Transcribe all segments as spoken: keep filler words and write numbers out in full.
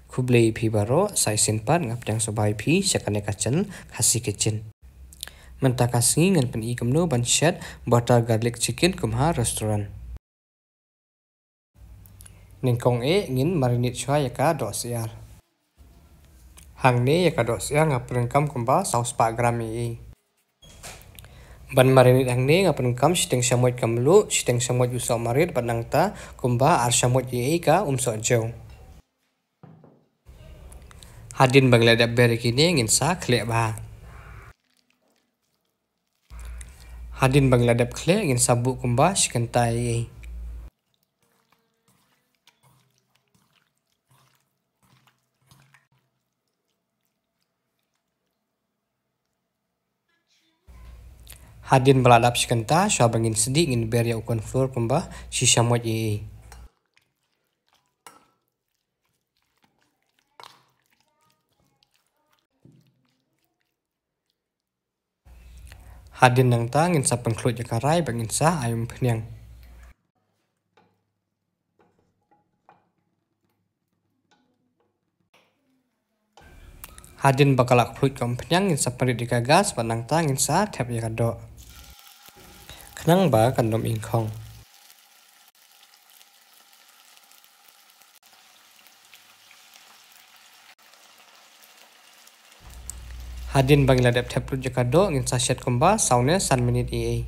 Khublei ïa phi baroh, sa shisien pat nga pdiang sngewbha ïa phi sha kane ka channel Khasi Kitchen. Mynta ka sngi ngan pyni kumno ban shet butter garlic chicken kum ha restaurant. Nyngkong eh ngin marinate shuwa ïa ka dohsyiar. Hangne ïa ka dohsyiar nga pyndonkam kumba saw spah gram eiei. Ban marinate hangne nga pyndonkam shiteng shamoit ka mluh, shiteng shamoit u soh marit bad nangta kumba ar shamoit eiei ka um soh jew. Hadien ba ngi la dep ber ïa kine ngin sa khleh bha. Hadien ba ngi la dep khleh ngin sa buh kumba shi kynta eiei. Hadien ba la dap shi kynta, shuwa ba ngin sdieh ngin ber ïa u corn flour kumba shi shamoit eiei. Hadien nangta ngin sa pynkhluit ïa ka rai bad ngin sa ai umphniang. Hadien ba ka la khluit ka umphniang ngin sa pynrit ïa ka gas bad nangta ngin sa thep ïa ka doh. Khnang ba kan ym ingkhong. Hadien ba ngi la dep thep lut ïa ka doh ngin sa shet kumba saw ne san minit eiei.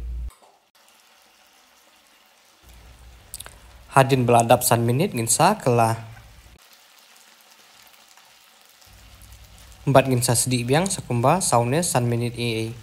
Hadien ba la dap san minit ngin sa kylla. Bad ngin sa sdieh biang sa kumba saw ne san minit eiei.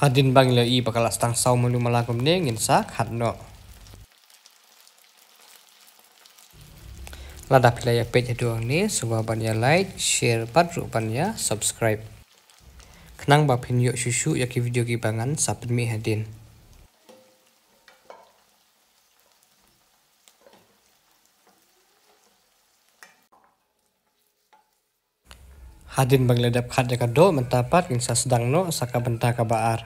Hadien ba ngi la ïohi ba ka la sdang saw malu mala kumne ngin sa khat noh. Lada phi la ïa peit haduh hangne sngewbha ban ïa like, share bad ruh ban ïa subscribe. Khnang ba phin ïoh shuh shuh ïa ki video kiba ngan sa pynmih hadien. Hadien ba ngi la dep khat ïa ka doh mynta pat ngin sa sdang noh sa ka bynta kaba ar.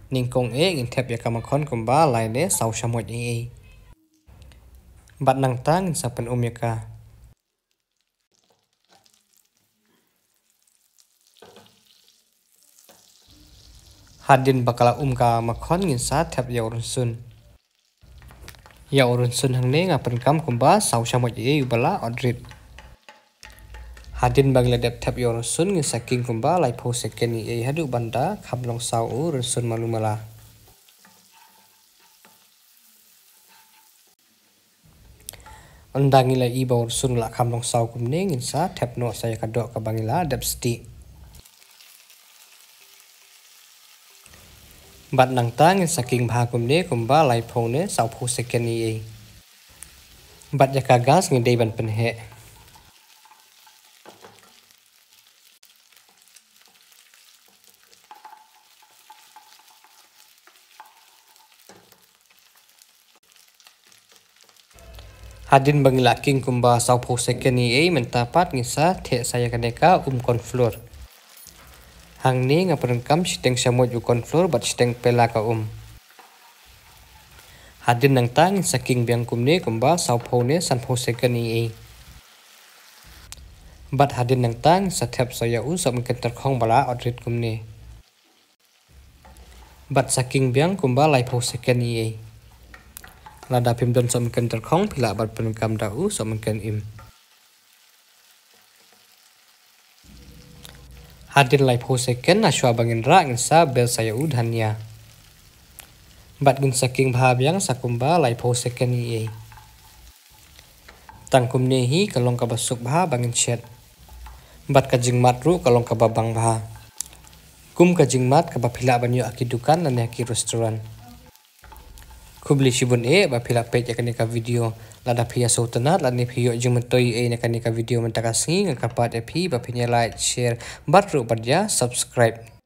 Nyngkong eh ngin thep ïa ka makhon kumba lai ne saw shamoit eiei. Bad nangta ngin sa pynum ïa ka. Hadien ba ka la um ka makhon ngin sa thep ïa u rynsun. Ïa u rynsun hangne nga pyndonkam kumba saw shamoit eiei uba la ot rit. Hadien ba ngi la dep thep ïa u rynsun ngin sa king kumba laiphew second eiei haduh ban da kham long saw u rynsun malu mala. Ynda ngi la ïohi ba u rynsun u la kham long saw kumne ngin sa thep noh sa ïa ka doh kaba ngi la dep sdieh. Bad nangta ngin sa king bha kumne kumba laiphew ne sawphew second eiei. Bad ïa ka gas ngi dei ban pynheh. Hadien ba ngi la king kumba sawphew second eiei mynta pat ngin sa theh sa ïa kane ka um corn flour. Hangne nga pyndonkam shiteng shamoit u corn flour bad shiteng pela ka um. Hadien nangta ngin sa king biang kumne kumba sawphew ne sanphew second eiei. Bad hadien nangta ngin sa thep sa ïa u sohmynken tyrkhong ba la ot rit kumne. Bad sa king biang kumba laiphew second eiei. Lada phim don sohmynken tyrkhong phi lah ban pyndonkam da u sohmynken im. Hadien laiphew second ha shuwa ba ngin rah ngin sa bel sa ïa u dhania. Bad ngin sa king bha biang sa kumba laiphew second eiei. Tang kumne hi ka long kaba suk bha ba ngin shet. Bad ka jingmad ruh ka long kaba bang bha. Kum ka jingmad kaba phi lah ban ïoh ha ki dukan lane ha ki restaurant. Khublei shibun eh ba phi la peit ïa kane ka video. Lada phi ïa sngewtynnat lane phi ïoh jingmyntoi eh na kane ka video mynta ka sngi nga kyrpad ïa phi ba phin ïa like, share bad ruh ban ïa subscribe.